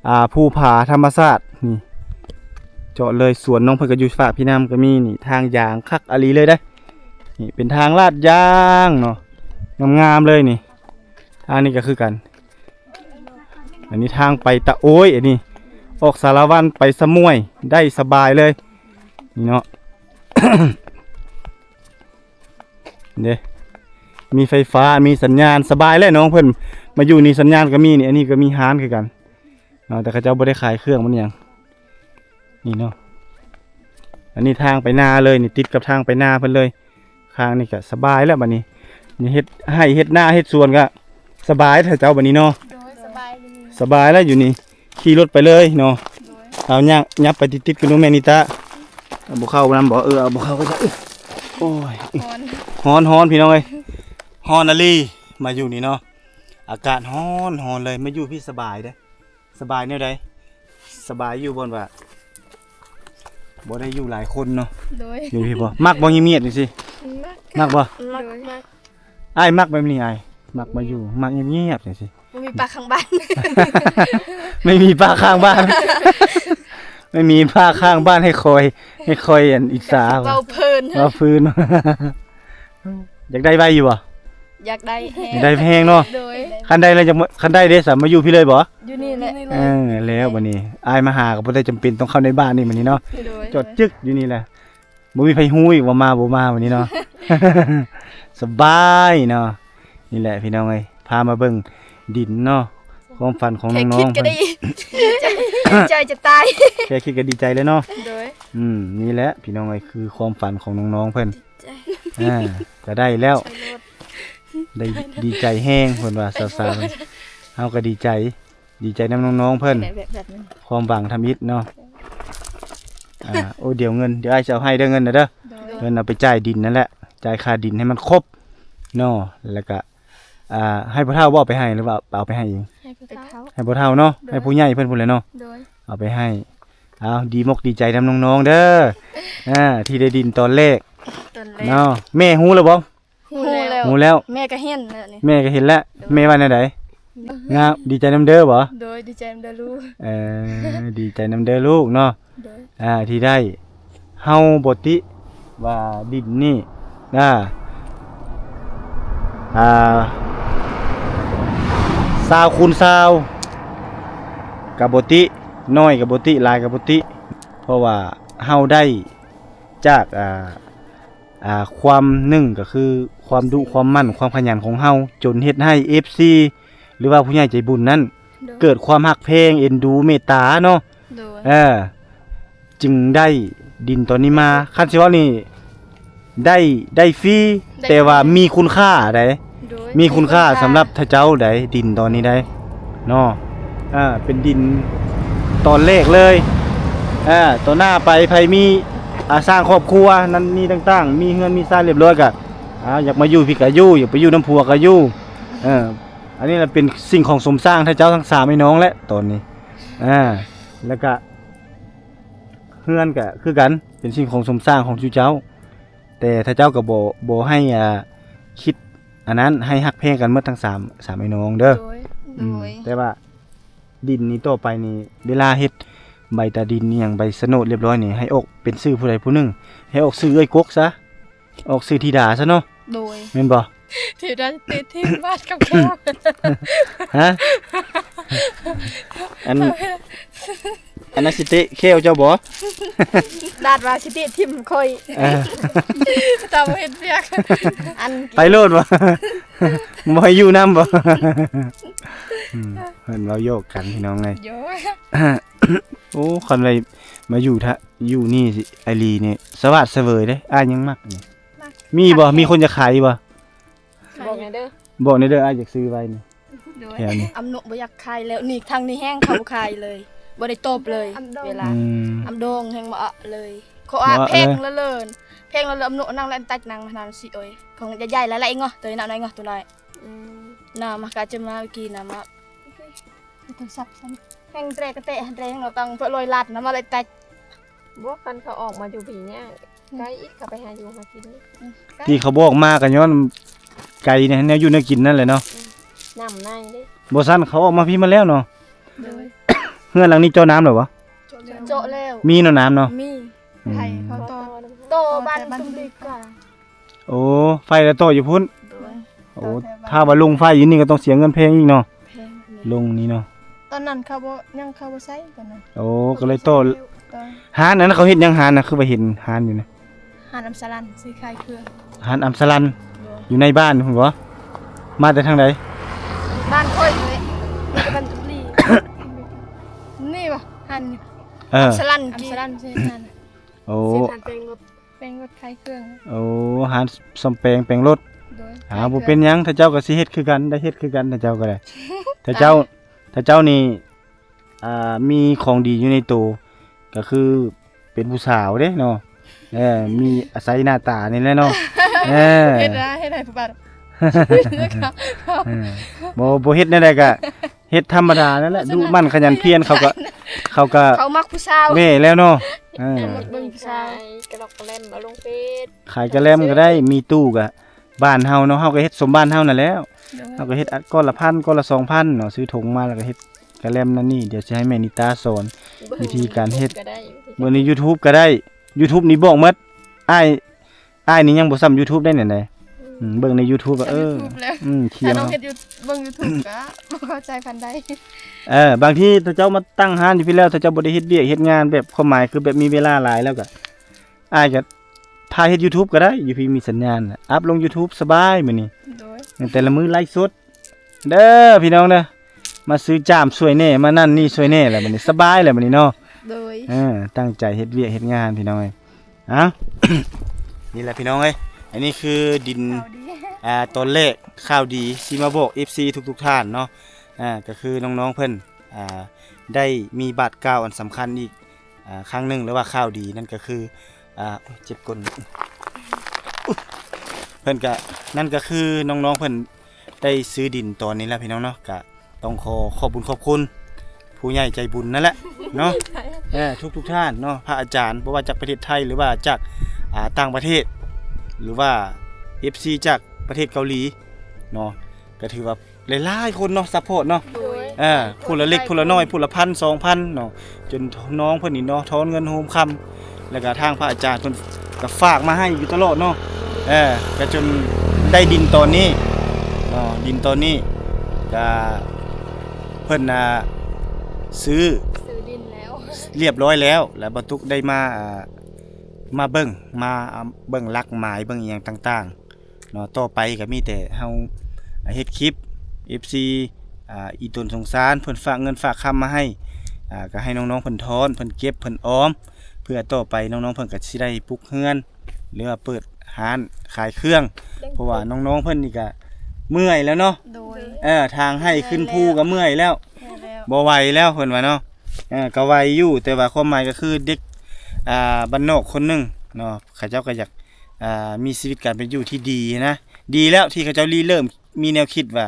ອ່າ ພູຜາທຳມະຊາດ ນີ້ ເຈາະເລີຍ ສວນນ້ອງເພິ່ນກໍຢູ່ຟາກພີ້ນຳ ກໍມີນີ້ ທາງຢາງຄັກອີ່ຫຼີເລີຍເດ້ ນີ້ເປັນທາງລາດຢາງເນາະ ງາມໆເລີຍນີ້ ທາງນີ້ກໍຄືກັນ ອັນນີ້ທາງໄປຕະໂອ້ຍ ອັນນີ້ອອກສາລະວັນໄປສະໝ້ວຍໄດ້ສະບາຍເລີຍ ນີ້ເນາະ ເດ້ ມີໄຟຟ້າ ມີສັນຍານ ສະບາຍແຫຼະນ້ອງເພິ່ນມາຢູ່ນີ້ ສັນຍານກໍມີນີ້ ອັນນີ້ກໍມີຮ້ານຄືກັນເນາະ ແຕ່ເຂົາເຈົ້າບໍ່ໄດ້ຂາຍເຄື່ອງມັນຫຍັງ ນີ້ເນາະ ອັນນີ້ທາງໄປນາເລີຍ ນີ້ຕິດກັບທາງໄປນາເພິ່ນເລີຍ ຂ້າງນີ້ກໍສະບາຍແລ້ວບັດນີ້ ນີ້ເຮັດໄຮ່ເຮັດນາເຮັດສວນກໍສະບາຍແທ້ເຈົ້າບັດນີ້ເນາະ ໂດຍ ສະບາຍຢູ່ນີ້ ສະບາຍແລ້ວຢູ່ນີ້ ຂີ່ລົດໄປເລີຍເນາະ ໂດຍ ເອົາ ຍັບ ຍັບໄປຕິດໆກັນດູແມ່ນິຕາ ເອົາ ບໍ່ເຂົ້ານຳບໍ່ ເອີ ເອົາ ບໍ່ເຂົ້າກໍໄດ້ ໂອ້ຍ ຮ້ອນ ຮ້ອນ ຮ້ອນພີ່ນ້ອງເອີຍ ຮ້ອນອີ່ຫຼີ ມາຢູ່ນີ້ເນາະ ອາກາດຮ້ອນ ຮ້ອນເລີຍ ມາຢູ່ພີ້ສະບາຍເດ້ ສະບາຍແນວໃດ ສະບາຍຢູ່ບ່ອນວ່າ ບໍ່ໄດ້ຢູ່ຫຼາຍຄົນເນາະ ໂດຍ ຢູ່ພີ້ບໍ່ ມັກບໍ່ ງຽບໆ ຈັ່ງຊີ້ ມັກ ມັກບໍ່ ມັກ ໂດຍ ມັກ ອ້າຍມັກແບບນີ້ ອ້າຍມັກມາຢູ່ ມັກງຽບໆ ຈັ່ງຊີ້ ບໍ່ມີປ້າຂ້າງບ້ານ ໄມ່ມີປ້າຂ້າງບ້ານ ໄມ່ມີປ້າຂ້າງບ້ານໃຫ້ຄອຍ ໃຫ້ຄອຍອັນອິດສາ ເວົ້າເພີນ ເວົ້າຟືນ ຢາກໄດ້ໄວຢູ່ບໍ່ ຢາກໄດ້ແຮງ ຢາກໄດ້ແຮງເນາະ ໂດຍ ຄັນໄດ້ແລ້ວ ຄັນໄດ້ເດ້ ສາມາດຢູ່ພີ້ເລີຍບໍ່ ຢູ່ນີ້ແຫຼະ ເອີ ແລ້ວບັດນີ້ ອ້າຍມາຫາກໍບໍ່ໄດ້ຈຳເປັນຕ້ອງເຂົ້າໃນບ້ານນີ້ບັດນີ້ເນາະ ໂດຍ ຈອດຈຶກຢູ່ນີ້ແຫຼະ ບໍ່ມີໃຜຮູ້ອີກວ່າມາບໍ່ມາມື້ນີ້ເນາະ ສະບາຍເນາະ ນີ້ແຫຼະພີ່ນ້ອງເອີຍ ພາມາເບິ່ງດິນເນາະ ຄວາມຝັນຂອງນ້ອງໆ ແຄ່ຄິດກໍດີໃຈຈະຕາຍ ແຄ່ຄິດກໍດີໃຈແລ້ວເນາະ ໂດຍ ອືມ ນີ້ແຫຼະພີ່ນ້ອງເອີຍ ຄືຄວາມຝັນຂອງນ້ອງໆເພິ່ນ ອ່າ ກໍໄດ້ແລ້ວ ໄດ້ດີໃຈແຮງເພິ່ນວ່າ ສາວໆ ເຮົາກໍດີໃຈ ດີໃຈນຳນ້ອງໆເພິ່ນ ແບບ ແບບ ແບບນັ້ນ ຄວາມຫວັງທຳອິດເນາະ ອ່າ ໂອ້ ດຽວເງິນ ດຽວອ້າຍຊິເອົາໃຫ້ເດີ ເງິນນະເດີ ໂດຍ ເງິນເອົາໄປຈ່າຍດິນນັ້ນແຫຼະ ຈ່າຍຄ່າດິນໃຫ້ມັນຄົບເນາະ ແລ້ວກະ ອ່າ ໃຫ້ຜູ້ເຖົ້າບໍ່ເອົາໄປໃຫ້ ຫຼືວ່າເອົາໄປໃຫ້ເອງ ໃຫ້ຜູ້ເຖົ້າ ໃຫ້ຜູ້ເຖົ້າເນາະ ໂດຍ ໃຫ້ຜູ້ໃຫຍ່ເພິ່ນພຸ້ນແຫຼະເນາະ ໂດຍ ເອົາໄປໃຫ້ ເອົາ ດີມົກດີໃຈນຳນ້ອງໆເດີ ອ່າ ທີ່ໄດ້ດິນຕອນແລກ ຕອນແລກ ເນາະ ແມ່ຮູ້ແລ້ວບໍ່? ຮູ້ແລ້ວ ຮູ້ແລ້ວ ແມ່ກໍເຫັນແລ້ວນີ້ ແມ່ກໍເຫັນແລ້ວ ໂດຍ ແມ່ວ່າແນວໃດ? ງາມ ດີໃຈນຳເດີບໍ່? ໂດຍ ດີໃຈນຳເດີລູກ ເອີ ດີໃຈນຳເດີລູກເນາະ ໂດຍ ອ່າ ທີ່ໄດ້ ເຮົາບໍ່ຕິວ່າດິນນີ້ ອ່າ ອ່າ ຊາວຄູນຊາວກໍບໍ່ຕິ ໜ້ອຍກໍບໍ່ຕິ ຫຼາຍກໍບໍ່ຕິ ເພາະວ່າເຮົາໄດ້ຈາກ ອ່າ ອ່າ ຄວາມ ໜຶ່ງກໍຄືຄວາມດຸຄວາມໝັ່ນ ຄວາມຂະຫຍັນຂອງເຮົາ ຈົນເຮັດໃຫ້ເອັຟຊີ ຫຼືວ່າຜູ້ໃຫຍ່ໃຈບຸນນັ້ນ ໂດຍ ເກີດຄວາມຮັກແພງ ເອັນດູ ເມດຕາເນາະ ໂດຍ ເອີ ຈຶ່ງໄດ້ດິນຕອນນີ້ມາ ຄັນຊິເວົ້ານີ້ ໄດ້ ໄດ້ຟຣີ ໄດ້ ແຕ່ວ່າມີຄຸນຄ່າໃດ ໂດຍ ມີຄຸນຄ່າ ມີຄຸນຄ່າ ສຳລັບເຂົາເຈົ້າໃດ ດິນຕອນນີ້ໃດ ເນາະ ເປັນດິນຕອນແລກເລີຍ ຕໍ່ໜ້າໄປໃຜມີ ອ່າ ສ້າງຄອບຄົວນັ້ນນີ້ຕ່າງໆ ມີເຮືອນມີຊານລຽບຮ້ອຍກະ ອ່າ ຢາກມາຢູ່ພີ້ກະຢູ່ ຢາກໄປຢູ່ນຳຜົວກະຢູ່ ເອີ ອັນນີ້ລະເປັນສິ່ງຂອງສົມສ້າງທ່ານເຈົ້າທັງສາມໄອ້ນ້ອງແຫຼະຕອນນີ້ ອ່າ ແລ້ວກະເຮືອນກະຄືກັນ ເປັນສິ່ງຂອງສົມສ້າງຂອງຊຸເຈົ້າ ແຕ່ທ່ານເຈົ້າກໍບໍ່ ບໍ່ໃຫ້ ອ່າ ຄິດອັນນັ້ນ ໃຫ້ຮັກແພງກັນໝົດທັງສາມ ສາມໄອ້ນ້ອງເດີ ໂດຍ ອືມ ໂດຍ ແຕ່ວ່າ ດິນນີ້ຕໍ່ໄປນີ້ ເວລາເຮັດໃບຕາດິນອີ່ຫຍັງ ໃບສະໂໜດລຽບຮ້ອຍນີ້ ໃຫ້ອອກເປັນຊື່ຜູ້ໃດຜູ້ໜຶ່ງ ໃຫ້ອອກຊື່ເອື້ອຍກົກຊະ ອອກຊື່ທິດາຊະເນາະ ໂດຍ ແມ່ນບໍ່? ທິດາຕິດທີມບາດກັບແຂ້ວ ຮະ? ອັນ ອັນນັ້ນຊິເຕະແຂ້ວເຈົ້າບໍ່? ດາດວ່າຊິເຕະຖິ້ມຂ້ອຍ ເອີ ຕາບໍ່ເຮັດວຽກ ອັນ ໄປໂລດບໍ່? ບໍ່ໃຫ້ຢູ່ນຳບໍ່? ອືມ ເພິ່ນເວົ້າຢອກກັນພີ່ນ້ອງເອີຍ ໂອ້ ຄັນໄດ້ມາຢູ່ ຢູ່ນີ້ຊິ ໄອລີນີ້ ສະຫວາດສະເຫວີຍເດ້ ອ້າຍຍັງມັກນີ້ ມີບໍ່? ມີຄົນຢາກຂາຍຢູ່ບໍ່? ບອກແດ່ເດີ ບອກແດ່ເດີ ອ້າຍຢາກຊື້ໄວ້ນີ້ ໂດຍ ແຖວນີ້ ອຳໂນບໍ່ຢາກຂາຍແລ້ວ ນີ້ທາງນີ້ແຮງ ເຂົາບໍ່ຂາຍເລີຍ ບໍ່ໄດ້ຕອບເລີຍ ເວລາ ອຳໂດງແຮງບໍ່ເອົາເລີຍ ເຂົາວ່າແພງເລີຍ ແພງເລີຍ ອຳໂນນັ່ງແລະຕັກນັ່ງນານຊິ ໂອ້ຍ ຂອງໃຫຍ່ໆ ຫຼາຍໆ ເງາະ ໂຕນ້ອຍໆ ເງາະ ໂຕນ້ອຍ ອືມ ນະ ມາກະຈະມາກີນະ ມາ ໂທລະສັບຊັ້ນ ແຮງແຕກກະແຕະ ແຮງເອົາຕັງເພື່ອລອຍລັດນະ ມາໄລ່ແຕກ ບໍ່ ຄັນເຂົາອອກມາຢູ່ພີ້ຍາກ ອືມ ໄກອີກ ເຂົາໄປຫາຢູ່ຫາກິນ ອືມ ທີ່ເຂົາບໍ່ອອກມາກະຍ້ອນໄກແນວຢູ່ແນວກິນນັ້ນແຫຼະເນາະ ອືມ ນ້ຳໃນເດ້ ບໍ່ຊັ້ນເຂົາອອກມາພີ້ມາແລ້ວເນາະ ໂດຍ ເຮືອນຫຼັງນີ້ເຈາະນ້ຳແລ້ວບໍ່? ເຈາະແລ້ວ ເຈາະແລ້ວ ມີເນາະນ້ຳເນາະ ມີ ອືມ ໃຜເຂົາຕໍ່ ຕໍ່ບ້ານຕຸມດີກວ່າ ໂອ້ ໄຟລະຕໍ່ຢູ່ພຸ້ນ ໂດຍ ໂອ້ ຖ້າວ່າລົງໄຟຢູ່ນີ້ກໍຕ້ອງເສຍເງິນແພງອີກເນາະ ແພງ ລົງນີ້ເນາະ ຕອນນັ້ນເຂົາບໍ່ ຍັງເຂົາບໍ່ໃຊ້ຕອນນັ້ນ ໂອ້ ກໍເລີຍຕໍ່ ຕໍ່ ຮ້ານອັນນັ້ນເຂົາເຮັດຫຍັງ ຮ້ານນະ ຄືວ່າເຫັນຮ້ານຢູ່ນະ ຮ້ານອຳສະລັນ ຊື້ຂາຍເຄື່ອງ ຮ້ານອຳສະລັນ ໂດຍ ຢູ່ໃນບ້ານພຸ້ນບໍ່? ມາແຕ່ທາງໃດ? ບ້ານຂ້ອຍເລີຍ ນີ້ກໍບ້ານຕຸມດີ ນີ້ບໍ່? ຮ້ານນີ້ ເອີ ອຳສະລັນ ອຳສະລັນ ຊື້ຮ້ານ ໂອ້ ຊື້ຮ້ານແປງລົດ ແປງລົດຂາຍເຄື່ອງ ໂອ້ ຮ້ານສ້ອມແປງແປງລົດ ໂດຍ ອ່າ ຂາຍເຄື່ອງ ບໍ່ເປັນຫຍັງ ຖ້າເຈົ້າກໍຊິເຮັດຄືກັນ ໄດ້ເຮັດຄືກັນ ຖ້າເຈົ້າກໍໄດ້ ຖ້າເຈົ້າ ຖ້າເຈົ້ານີ້ ອ່າ ມີຂອງດີຢູ່ໃນໂຕ ກໍຄືເປັນຜູ້ສາວເດ້ເນາະ ເອີ ມີອາໄສໜ້າຕານີ້ແຫຼະເນາະ ເອີ ເຮັດລະ ເຮັດໃຫ້ຜູ້ບ່າວ ເອີ ບໍ່ ບໍ່ເຮັດແນວໃດກໍ ເຮັດທຳມະດານັ້ນແຫຼະ ເພາະສະນັ້ນ ດຸໝັ່ນຂະຫຍັນພຽນ ເຂົາກໍ ເຂົາມັກຜູ້ສາວ ແມ່ນແລ້ວເນາະ ເອີ ມັກເບິ່ງຜູ້ສາວ ກະລອກກະແລັມເອົາລົງເຟສ ຂາຍກະແລັມກໍໄດ້ ມີຕູ້ກະບ້ານເຮົາເນາະ ເຮົາກໍເຮັດສົມບ້ານເຮົານັ້ນແຫຼ້ວ ໂດຍ ເຮົາກໍເຮັດອັດກ້ອນລະພັນ ກ້ອນລະສອງພັນເນາະ ຊື້ຖົງມາແລ້ວກໍເຮັດກະແລັມນັ້ນນີ້ ດຽວຊິໃຫ້ແມ່ນິຕາສອນວິທີການເຮັດ ເບິ່ງໃນຢູທູບກໍໄດ້ ຢູທູບນີ້ບອກໝົດ ອ້າຍ ອ້າຍນີ້ຍັງບໍ່ຊ່ຳຢູທູບໄດ້ແນວໃດ ອືມ ອືມ ເບິ່ງໃນຢູທູບ ເອີ ຢູທູບແລ້ວ ອືມ ຂຽນ ຖ້ານ້ອງເຮັດຢູ່ ເບິ່ງຢູທູບກໍບໍ່ເຂົ້າໃຈປານໃດ ເອີ ບາງທີຖ້າເຈົ້າມາຕັ້ງຮ້ານຢູ່ພີ້ແລ້ວ ຖ້າເຈົ້າບໍ່ໄດ້ເຮັດວຽກເຮັດງານ ແບບຄວາມໝາຍຄືແບບມີເວລາຫຼາຍແລ້ວກໍ ອ້າຍກໍພາເຮັດຢູທູບກໍໄດ້ ຢູ່ພີ້ມີສັນຍານ ອັບລົງຢູທູບສະບາຍມື້ນີ້ ໂດຍ ແຕ່ລະມື້ໄລສົດ ເດີພີ່ນ້ອງເດີ ມາຊື້ຈາມຊ່ວຍແດ່ ມານັ້ນນີ້ຊ່ວຍແດ່ແລ້ວບັດນີ້ ສະບາຍແລ້ວບັດນີ້ເນາະ ໂດຍ ເອີ ຕັ້ງໃຈເຮັດວຽກເຮັດງານພີ່ນ້ອງເອີຍ ເອົ້າ ນີ້ແຫຼະພີ່ນ້ອງເອີຍ ອັນນີ້ຄືດິນ ຂ່າວດີ ອ່າ ຕອນແລກ ຂ່າວດີຊິມາບອກເອັຟຊີທຸກໆທ່ານເນາະ ອ່າ ກໍຄືນ້ອງໆເພິ່ນ ອ່າ ໄດ້ມີບາດກ້າວອັນສຳຄັນອີກ ອ່າ ຄັ້ງໜຶ່ງ ຫຼືວ່າຂ່າວດີນັ້ນກໍຄື ອ່າ ໂອ້ຍ ເຈັບກົ້ນ ເພິ່ນກະ ນັ້ນກໍຄືນ້ອງໆເພິ່ນໄດ້ຊື້ດິນຕອນນີ້ແຫຼະພີ່ນ້ອງເນາະ ກະຕ້ອງຂໍຂອບບຸນຂອບຄຸນຜູ້ໃຫຍ່ໃຈບຸນນັ້ນແຫຼະເນາະ ເອີ ທຸກໆທ່ານເນາະ ພະອາຈານ ບໍ່ວ່າຈາກປະເທດໄທ ຫຼືວ່າຈາກ ອ່າ ຕ່າງປະເທດ ຫຼືວ່າເອັຟຊີຈາກປະເທດເກົາຫຼີເນາະ ກະຖືວ່າ ຫຼາຍໆຄົນເນາະ ຊັບພອດເນາະ ໂດຍ ເອີ ຜູ້ລະເລັກຜູ້ລະນ້ອຍ ຜູ້ລະພັນສອງພັນເນາະ ຈົນນ້ອງເພິ່ນນີ້ເນາະ ຖອນເງິນໂຮມຄຳ ແລ້ວກະທາງພະອາຈານເພິ່ນກະຝາກມາໃຫ້ຢູ່ຕະຫຼອດເນາະ ເອີ ກະຈົນໄດ້ດິນຕອນນີ້ເນາະ ດິນຕອນນີ້ກະເພິ່ນ ອ່າ ຊື້ ຊື້ດິນແລ້ວ ລຽບຮ້ອຍແລ້ວ ແລ້ວບໍ່ຕຸກໄດ້ມາ ອ່າ ມາເບິ່ງ ມາ ອ່າ ເບິ່ງຫຼັກໝາຍ ເບິ່ງອີ່ຫຍັງຕ່າງໆ ເນາະ ຕໍ່ໄປກໍມີແຕ່ເຮົາເຮັດຄລິບ ເອັຟຊີ ອ່າ ອີ່ຕົນສົງສານ ເພິ່ນຝາກເງິນຝາກຄຳມາໃຫ້ ອ່າ ກໍໃຫ້ນ້ອງໆເພິ່ນຖອນ ເພິ່ນເກັບ ເພິ່ນອອມ ເພື່ອຕໍ່ໄປນ້ອງໆເພິ່ນກໍຊິໄດ້ປຸກເຮືອນ ຫຼືວ່າເປີດຮ້ານຂາຍເຄື່ອງ ເພາະວ່ານ້ອງໆເພິ່ນນີ້ກໍເມື່ອຍແລ້ວເນາະ ໂດຍ ເອີ ທາງໄຮ່ຂຶ້ນພູກໍເມື່ອຍແລ້ວ ເມື່ອຍແລ້ວ ບໍ່ໄຫວແລ້ວເພິ່ນວ່າເນາະ ເອີ ກໍໄຫວຢູ່ ແຕ່ວ່າຄວາມໝາຍກໍຄືເດັກ ອ່າ ບ້ານນອກຄົນໜຶ່ງເນາະ ເຂົາເຈົ້າກໍຢາກ ອ່າ ມີຊີວິດການເປັນຢູ່ທີ່ດີນະ ດີແລ້ວທີ່ເຂົາເຈົ້າລິເລີ່ມມີແນວຄິດວ່າ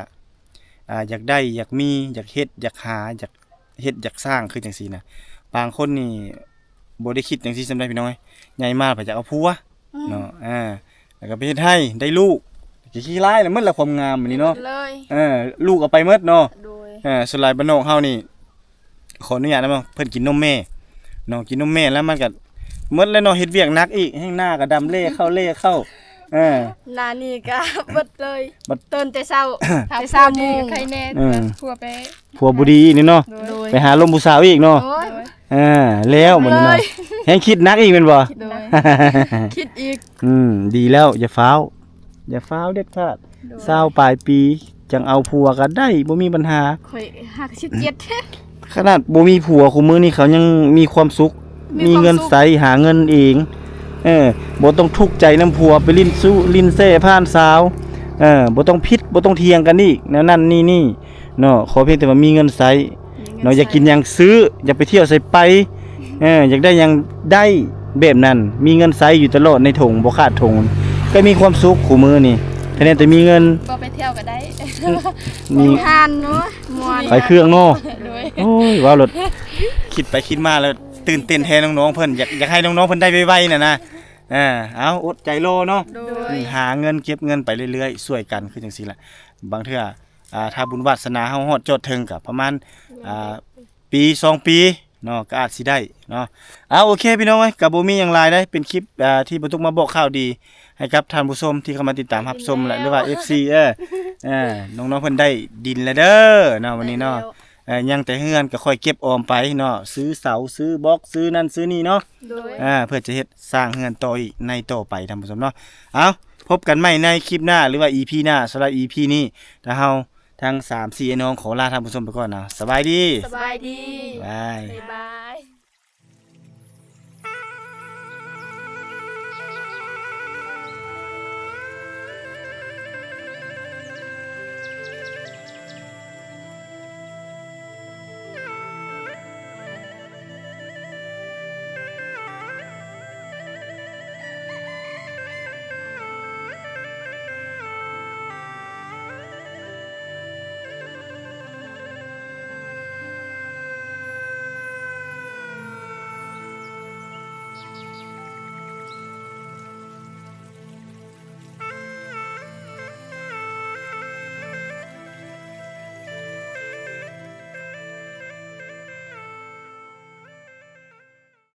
ອ່າ ຢາກໄດ້ ຢາກມີ ຢາກເຮັດ ຢາກຫາ ຢາກເຮັດ ຢາກສ້າງ ຄືຈັ່ງຊີ້ນະ ບາງຄົນນີ້ບໍ່ໄດ້ຄິດຈັ່ງຊີ້ສ່ຳໃດພີ່ນ້ອງເອີຍ ໃຫຍ່ມາລະພັດຢາກເອົາຜົວ ອືມ ເນາະ ອ່າ ແລ້ວກໍໄປເຮັດໄຮ່ ໄດ້ລູກ ຊິຂີ້ຮ້າຍລະໝົດລະຄວາມງາມນີ້ເນາະ ເອີ ລູກເອົາໄປໝົດເນາະ ໂດຍ ເອີ ສ່ວນຫຼາຍບ້ານນອກເຮົານີ້ ຂໍອະນຸຍາດນຳເນາະ ເພິ່ນກິນນົມແມ່ເນາະ ກິນນົມແມ່ແລ້ວມັນກໍໝົດແລ້ວເນາະ ເຮັດວຽກໜັກອີກ ແຮ່ງໜ້າກໍດຳ ເລ່ເຂົ້າ ເລ່ເຂົ້າ ເອີ ໜ້ານີ້ກໍເບິດເລີຍ ບັດ ຕື່ນແຕ່ເຊົ້າ ຖ້າ ແຕ່ ຜົວ ສາມໂມງ ດີໄຄແນ່ ເອີ ຜົວໄປ ຜົວບໍ່ດີອີກນີ້ເນາະ ໂດຍ ໄປຫາລົມຜູ້ສາວອີກເນາະ ໂດຍ ເອີ ແລ້ວບັດນີ້ເນາະ ເລີຍ ແຮ່ງຄິດໜັກອີກແມ່ນບໍ່? ໂດຍ ຄິດອີກ ອືມ ດີແລ້ວ ຢ່າຟ້າວ ຢ່າຟ້າວເດັດຂາດ ໂດຍ ຊາວປາຍປີຈັ່ງເອົາຜົວກໍໄດ້ ບໍ່ມີບັນຫາ ຂ້ອຍຫາກສິບເຈັດ ຂະໜາດບໍ່ມີຜົວ ຄຸມື້ນີ້ເຂົາຍັງມີຄວາມສຸກ ມີຄວາມສຸກ ມີເງິນໃຊ້ ຫາເງິນເອງ ເອີ ບໍ່ຕ້ອງທຸກໃຈນຳຜົວ ໄປຫຼິ້ນຊູ້ຫຼິ້ນແຊຜ່ານສາວ ເອີ ບໍ່ຕ້ອງຜິດ ບໍ່ຕ້ອງຖຽງກັນອີກ ແນວນັ້ນນີ້ນີ້ ເນາະ ຂໍພຽງແຕ່ວ່າມີເງິນໃຊ້ ມີເງິນໃຊ້ ເນາະ ຢາກກິນຫຍັງຊື້ ຢາກໄປທ່ຽວໃສໄປ ເອີ ຢາກໄດ້ຫຍັງໄດ້ ແບບນັ້ນ ມີເງິນໃຊ້ຢູ່ຕະຫຼອດໃນຖົງ ບໍ່ຂາດຖົງ ກໍມີຄວາມສຸກຄູ່ມື້ນີ້ ຄະແນນແຕ່ມີເງິນ ບໍ່ໄປທ່ຽວກໍໄດ້ ມີ ທ່ານເນາະ ມ່ວນ ຂາຍເຄື່ອງເນາະ ໂດຍ ໂອ້ຍ ເວົ້າແລ້ວຄິດໄປຄິດມາແລ້ວຕື່ນເຕັ້ນແທນນ້ອງໆເພິ່ນ ຢາກ ຢາກໃຫ້ນ້ອງໆເພິ່ນໄດ້ໄວໆນະນະ ອ່າ ເອົາ ອົດໃຈລໍເນາະ ໂດຍ ຫາເງິນເກັບເງິນໄປເລື້ອຍໆ ຊ່ວຍກັນຄືຈັ່ງຊີ້ລະ ບາງເທື່ອ ອ່າ ຖ້າບຸນວາດສະໜາເຮົາຮອດຈອດເທິງກໍປະມານ ອ່າ ປີສອງປີເນາະ ກໍອາດຊິໄດ້ເນາະ ເອົາ ໂອເຄພີ່ນ້ອງເອີຍ ກໍບໍ່ມີຫຍັງຫຼາຍເດ້ ເປັນຄລິບ ອ່າ ທີ່ບໍ່ຕຸກມາບອກຂ່າວດີ ໃຫ້ກັບທ່ານຜູ້ຊົມທີ່ເຂົ້າມາຕິດຕາມຮັບຊົມແຫຼະ ຫຼືວ່າ ເອັຟຊີ ເອີ ເອີ ນ້ອງໆເພິ່ນໄດ້ດິນແລ້ວເດີເນາະ ວັນນີ້ເນາະ ເອີ ຍັງແຕ່ເຮືອນກໍຄ່ອຍເກັບອອມໄປເນາະ ຊື້ເສົາ ຊື້ບລັອກ ຊື້ນັ້ນຊື້ນີ້ເນາະ ໂດຍ ອ່າ ເພື່ອຈະເຮັດສ້າງເຮືອນຕໍ່ອີກໃນຕໍ່ໄປທ່ານຜູ້ຊົມເນາະ ເອົາ ພົບກັນໃໝ່ໃນຄລິບໜ້າ ຫຼືວ່າ ອີພີ ໜ້າ ສຳລັບ ອີພີ ນີ້ ທາງເຮົາທັງສາມສີ່ອ້າຍນ້ອງຂໍລາທ່ານຜູ້ຊົມໄປກ່ອນເນາະ ສະບາຍດີ ສະບາຍດີ ບາຍ ບາຍບາຍ